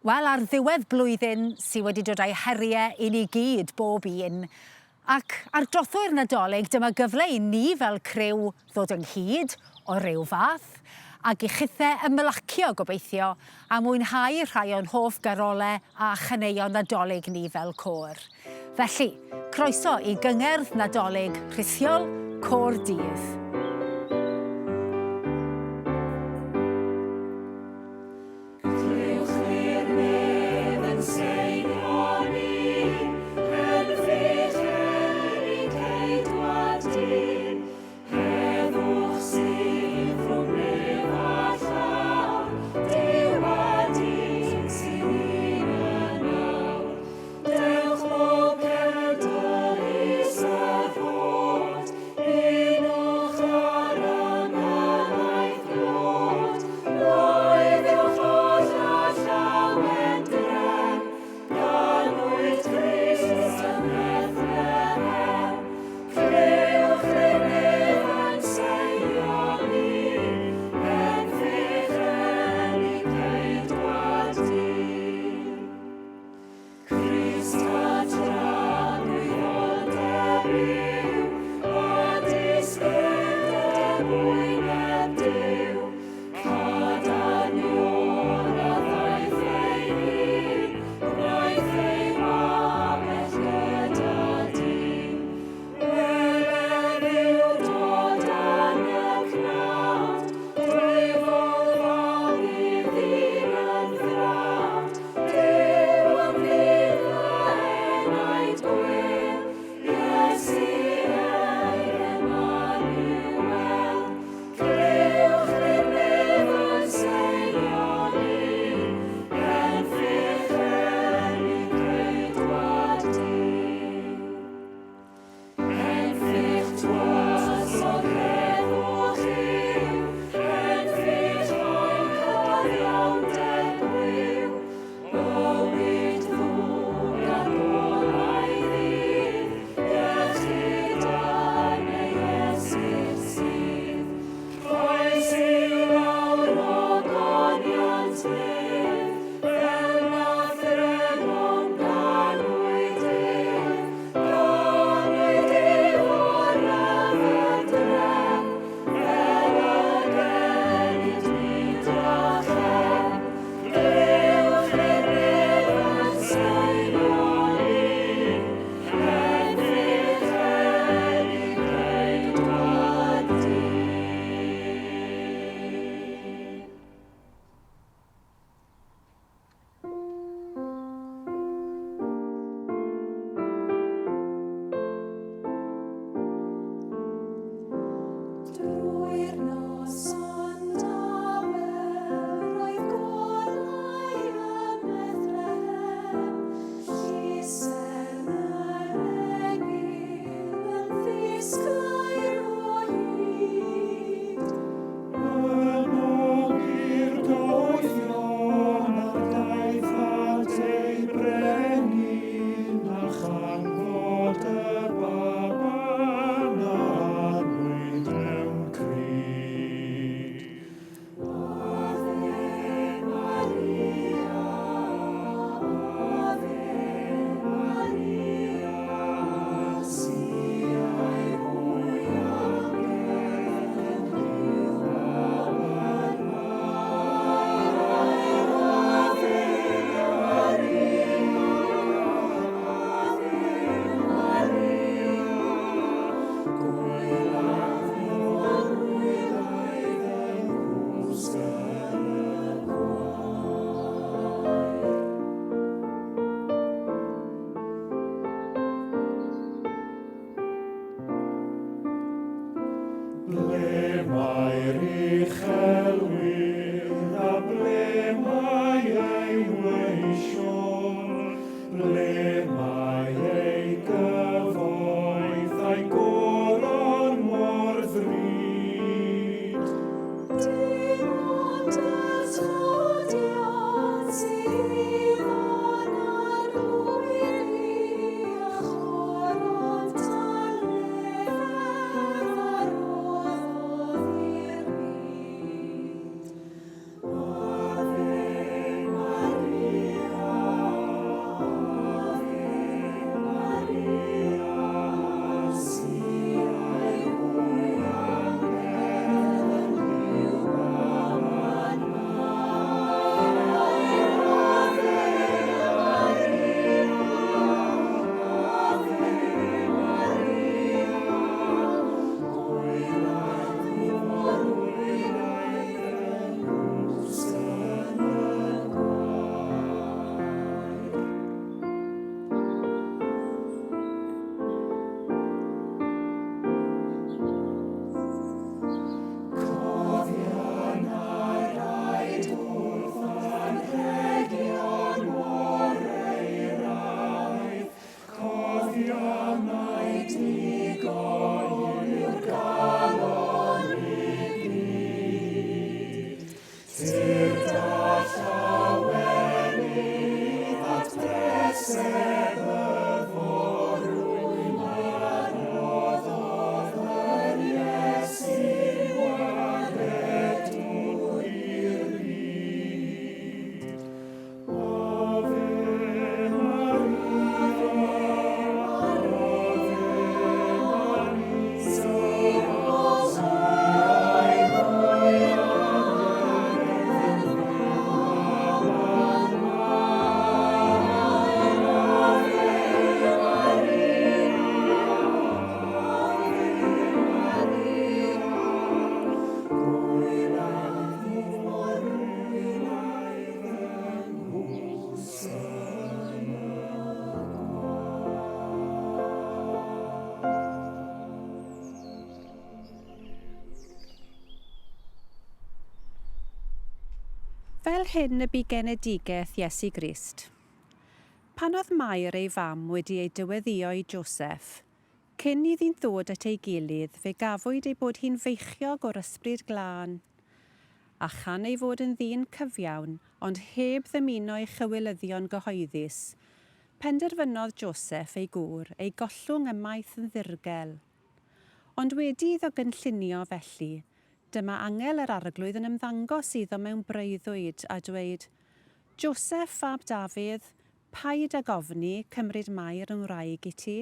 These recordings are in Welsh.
Wel, ar ddiwedd blwyddyn sy wedi dod â'i heriau i ni gyd, bob un, ac ar drothwy'r Nadolig dyma gyfle i ni fel criw ddod ynghyd, o ryw fath, ac i chithe ymlacio, gobeithio, a mwynhau rhai o'n hoff garole a chaneuon Nadolig ni fel côr. Felly, croeso i gyngerdd Nadolig rhithiol Côr Dydd. Clywch i'r nef yn seinio ni, Hen fuchedd i'n ceidwad dyn, Heddwch sydd rhwng nef a llawr, Duw a dyn sy'n un yn awr. Dewch bob cenedl i Safod, Unwch ar ymylaeth glod, Bloeddiwch oll â llawen drefn, Ganwyd Crist ym Methlehem. Clywch i'r nef yn seinio ni, Enfych yn ei ceidwad dyn. Crist a dragwyddoldeb yw, a disgyndeb wyneb Duw, cadarnion a ddaeth ei hun, gwnaeth ei mabell gyda dyn. Wele Dduw dod yn y cnawd, dwyfol fab i ddyn yn frawd, Duw ymhlith y enaid gwyn, Iesu ei Emmanuel. Clywch i'r nef yn seinio ni, Enfych yn ein ceidwad dyn. Enfych tywysog heddwch yw, Enfych oer cyfiawnder gwiw, Bywyd ddwg a golau ddydd, Iechyd yn ei esgyrn sydd. Croes i lawr ogoniant nef, Fel na threbon ganwyd ef, Ganwyd ef o'r ryfedd drefn, Fel y genid ni drachefn. Clywch i'r nef yn seinio ni, Enfych yn ei ceidwad dyn. Drwy'r noson dawel roedd golau ym Methlehem, llusern yr engyl yn ddisglair o hyd. Anogir doethion ar daith at ei brenin, a chanfod y baban a anwyd mewn cryd. Ave Maria, Ave Maria, siai hwy amgen i'w baban Mair. Ave Maria, Ave Maria, gwyladd mor wylaidd yng nghwsg yn y gwair. Ble mae'r uchelwyr a ble mae ei weision? Ble mae ei gyfoeth a'i goron mor ddrud? Dim ond y tlodion sydd iddo'n arglwyddi, a choron tangnefedd a roddodd i'r byd. Ave Maria. Fel hyn y bu genedigaeth Iesu Grist. Pan oedd Mair ei fam wedi ei dyweddïo i Joseff, cyn iddynt ddod at ei gilydd fe gafwyd ei bod hi'n feichiog o'r Ysbryd Glân. A chan ei fod yn ddyn cyfiawn, ond heb ddymuno ei chywilyddion gyhoeddus, penderfynodd Joseff, ei gŵr, ei gollwng ymaith yn ddirgel. Ond wedi iddo gynllunio felly, Dyma angel yr Arglwydd yn ymddangos iddo mewn breuddwyd, a dweud, Joseff, fab Dafydd, paid ag ofni cymryd Mair yn wraig i ti,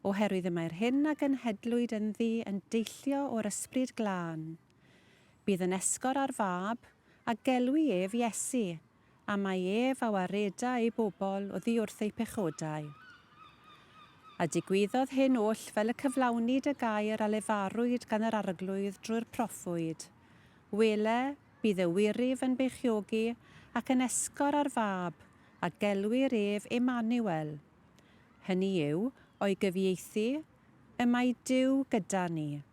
oherwydd y mae'r hyn a genhedlwyd ynddi yn deillio o'r Ysbryd Glân. Bydd yn esgor ar fab, a gelwi ef Iesu, a mai ef a wareda ei bobl oddi wrth eu pechodau. A digwyddodd hyn oll fel y cyflawnid y gair a lefarwyd gan yr Arglwydd drwy'r proffwyd, Wele, bydd y wyryf yn beichiogi ac yn esgor ar fab, a gelwir ef Emmanuel. Hynny yw, o'i gyfieithu, Y mae Duw gyda ni.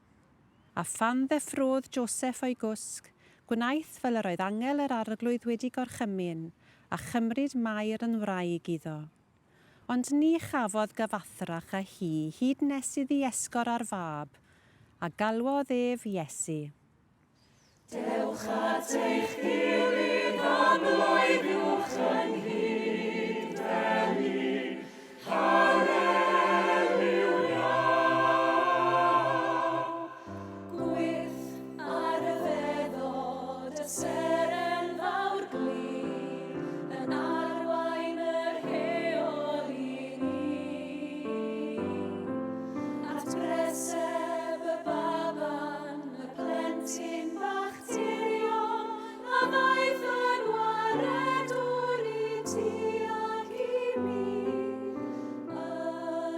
A phan ddeffrôdd Joseff o'i gwsg, gwnaeth fel yr oedd angel yr Arglwydd wedi gorchymyn, a chymryd Mair yn wraig iddo. Ond ni chafodd gyfathrach â hi hyd nes iddi esgor ar fab, a galwodd ef Iesu. Dewch at eich gilydd a bloeddiwch ynghyd fel un. Haleliwia! Gwyth a rhyfeddod y seren fawr glir yn arwain yr heol i ni. At breseb y baban, y plentyn bach tirion, a ddaeth yn waredwr i ti ac i mi.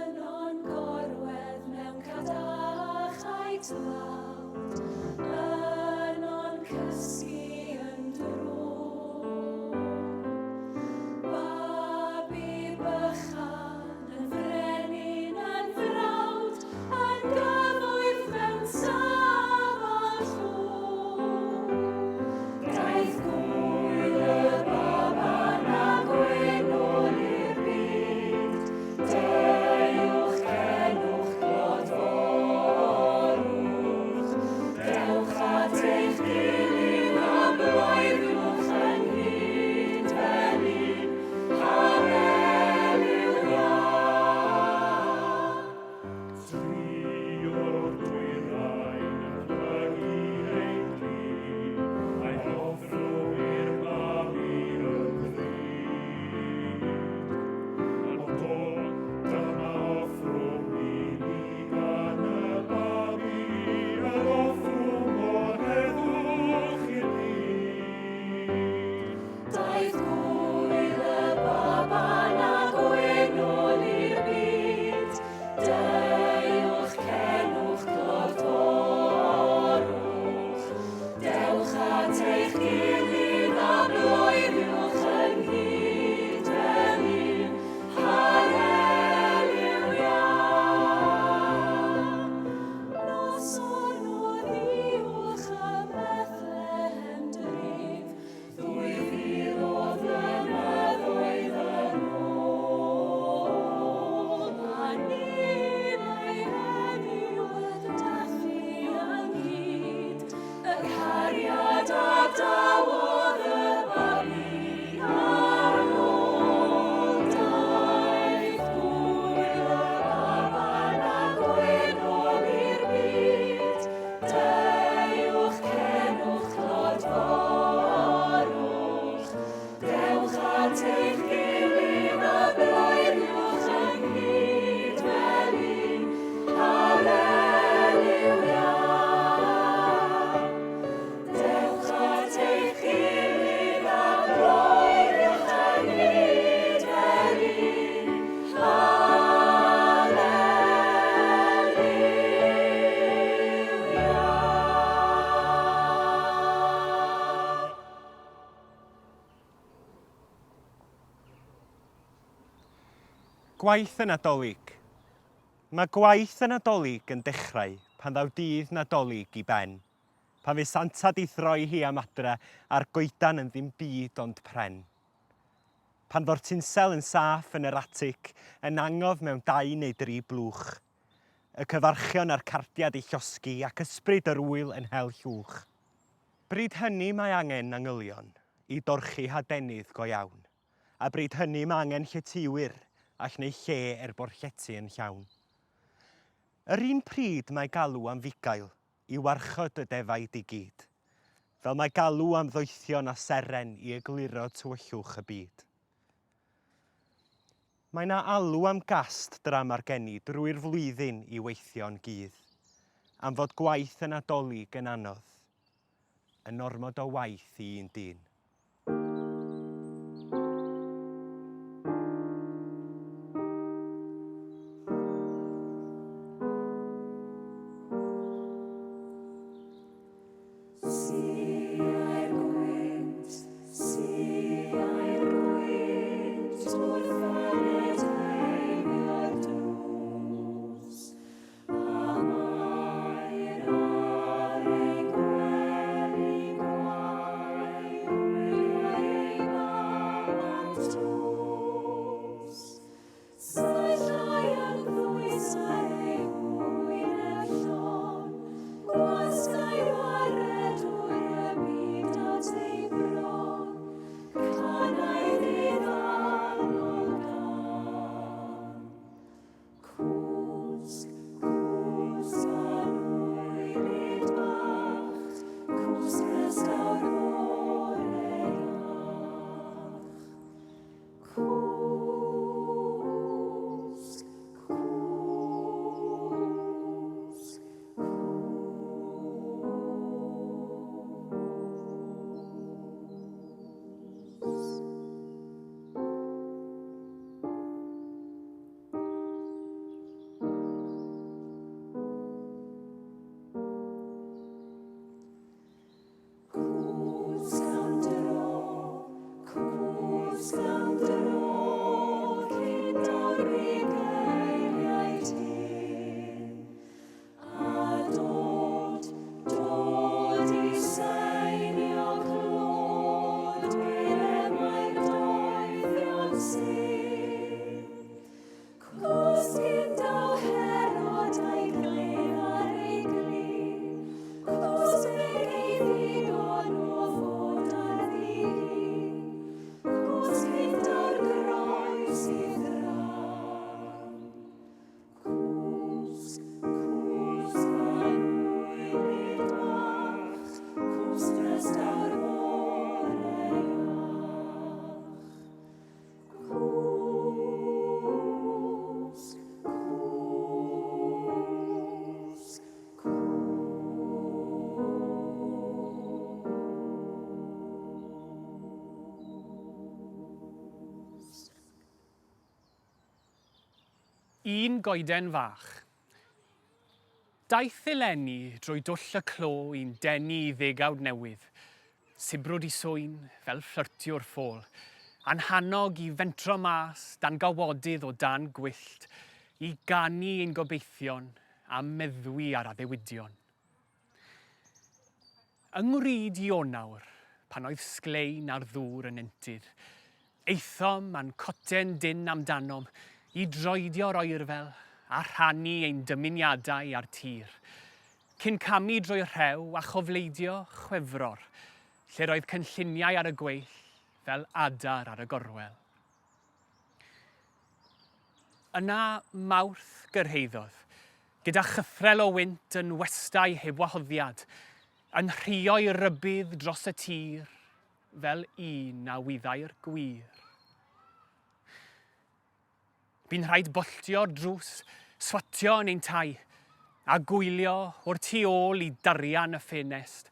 Yno'n gorwedd mewn cadachau tlawd, yno'n cysgu yn drwm. Babi bychan yn frenin yn frawd, yn gyfoeth mewn safon llwm. Daeth gŵyl y baban a gwynwn i'r byd, deuwch cenwch clodforwch. Dewch at eich gilydd a bloeddiwch ynghyd fel un, Haleliwia! Tri o'r dwyrain a plygu ein glin, a'i offrwm i'r babi yn ddrud. Ond o, dyma offrwm i ni gan y babi, yr offrwm o heddwch i'r byd. Daeth gŵyl y baban a gwynwn i'r byd, Deuwch, cenwch, clodforwch. Dewch at eich gilydd a bloeddiwch ynghyd fel un. Haleliwia! Noson oddiwch ym Methlehem dref, 2000 o flynyddoedd yn ôl, a ninnau heddiw yn dathlu ynghyd y cariad a dawodd y babi ar ôl. Daeth gŵyl y baban a gwynol i'r byd, Deuwch, cenwch, clodforwch, Dewch at eich gilydd a bloeddiwch ynghyd fel un. Haleliwia! Dewch at eich gilydd a bloeddiwch ynghyd fel un. Haleliwia! Gwaith y Nadolig. Mae gwaith y Nadolig yn dechrau pan ddaw dydd Nadolig i ben. Pan fydd Santa 'di throi hi am adre a'r goedan yn ddim byd ond pren. Pan fo'r tinsel yn saff yn yr atig, yn angof mewn dau neu dri blwch. Y cyfarchion a'r cardiau 'di llosgi ac ysbryd yr ŵyl yn hel llwch. Bryd hynny mae angen angylion i dorchi hadenydd go iawn. A bryd hynny mae angen lletywyr all wneud lle er bo'r llety yn llawn. Yr un pryd mae galw am fugail i warchod y defaid i gyd, fel mae galw am ddoethion a seren i egluro tywyllwch y byd. Mae 'na alw am gast drama'r geni drwy'r flwyddyn i weithio'n gudd, am fod gwaith y Nadolig yn anodd, yn ormod o waith i un dyn. Siai'r gwynt, siai'r gwynt wrth fyned heibio'r drws. A Mair ar ei gwely gwael, gwyliai ei baban tlws. Syllau yn ddwys ar ei hwyneb llon, gwasgai waredwr y byd at ei bron, canai ddiddanol gân. Cwsg, cwsg anwylyd bach, cwsg nes daw'r bore iach. Cwsg, cwsg, cwsg. Cwsg am dro, cwsg am dro, cyn daw'r bugeiliaid hyn. A dod, dod i seinio clod, wele mae'r doethion sydd. Cwsg yn daw Herod a'i gledd ar ei glin, Cwsg nag ei ddigon o fod ar ddihun, Cwsg yn daw'r groes i ddraw. Cwsg, cwsg anwylyd bach, Cwsg nes daw'r bore iach. Cwsg, cwsg, cwsg. Un goeden fach. Daeth eleni drwy dwll y clo i'n denu i ddegawd newydd. Sibrwd i swyn, fel fflyrtiwr ffôl. A'n hannog i fentro mas dan gawodydd o dan gwyllt, i ganu ein gobeithion a meddwi ar addewidion. Yng ngwryd Ionawr, pan oedd sglein ar ddŵr y nentydd, aethom a'n coten dynn amdanom i droedio'r oerfel a rhannu ein dymuniadau â'r tir, cyn camu drwy'r rhew a chofleidio Chwefror, lle'r oedd cynlluniau ar y gweill fel adar ar y gorwel. Yna Mawrth gyrhaeddodd, gyda chythrel o wynt yn westai heb wahoddiad, yn rhuo'i rybudd dros y tir fel un a wyddai'r gwir. Bu'n rhaid bolltio'r drws, swatio yn ein tai, a gwylio o'r tu ôl i darian y ffenest,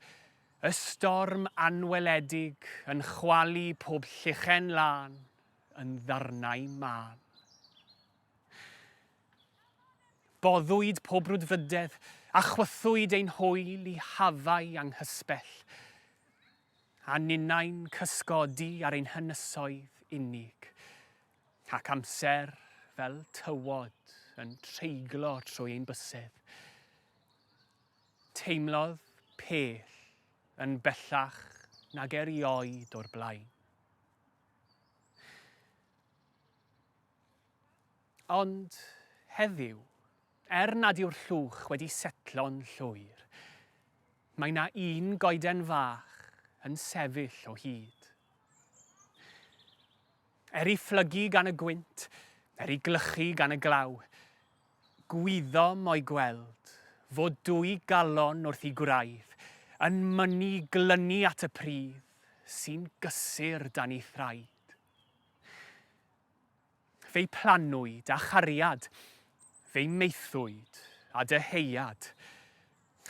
y storm anweledig yn chwalu pob llechen lân yn ddarnau mân. Boddwyd pob brwdfrydedd a chwythwyd ein hwyl i hafau anghysbell, a ninnau'n cysgodi ar ein hynysoedd unig, ac amser fel tywod yn treiglo trwy ein bysedd. Teimlodd pell. yn bellach nag erioed o'r blaen. Ond heddiw, er nad yw'r llwch wedi setlo'n llwyr, mae 'na un goeden fach yn sefyll o hyd. Er ei phlygu gan y gwynt, er ei glychu gan y glaw, gwyddom o'i gweld fod dwy galon wrth ei gwraidd yn mynnu glynu at y pridd sy'n gysur dan ei thraed. Fe'i plannwyd â chariad, fe'i maethwyd â dyheuad,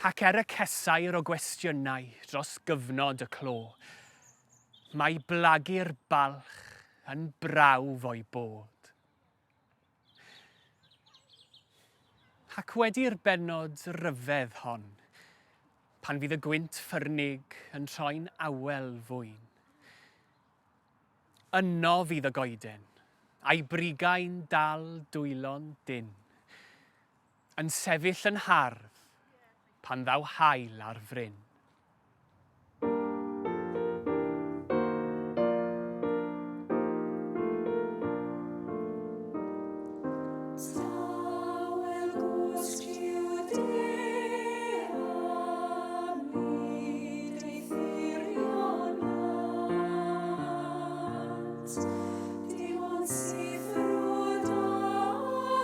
ac er y cesair o gwestiynau dros gyfnod y clo, mae blagur balch yn brawf o'i bod. Ac wedi'r bennod ryfedd hon, pan fydd y gwynt ffyrnig yn troi'n awel fwyn, Yno fydd y goeden, a'i brigau'n dal dwylo'n dynn, yn sefyll yn hardd pan ddaw haul ar fryn. Tawel gwsg Jwdea, mud ei thirion nant. Dim ond siffrwd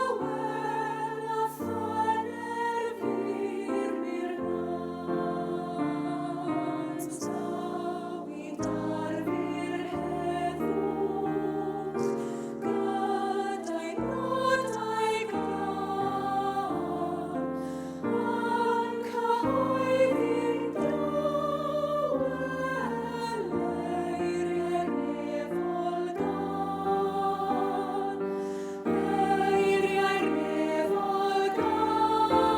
awel a thaner furmur nant. Daw i darfu'r heddwch, Gyda'i nodau glân, a'n cyhoeddi'n dawel eiriau'r nefol gân,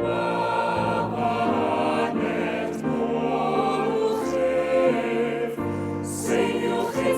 eiriau'r nefol gân. Seiniwch y